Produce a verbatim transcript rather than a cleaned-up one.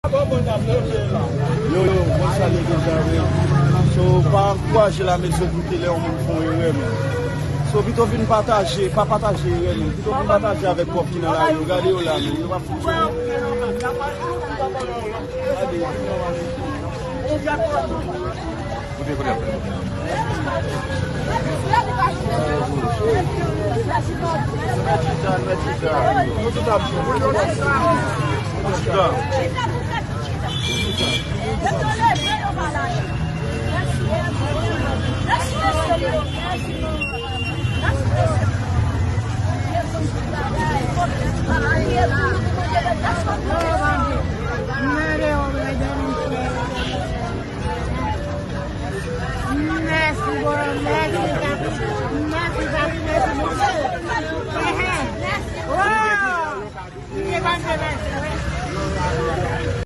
Yo, yo, mwen salye deja, wi. So, pa ankouraje la medyokrite lè yon moun fè yon erè, men. So, pito vin pataje, pa pataje erè, men. Pito vin pataje avèk pòv ki nan lari yo. Gade yo la, men. Yo pa fout. Gade. Kote, kote ap fè? Mwen chita, mwen chita. Mwen chita.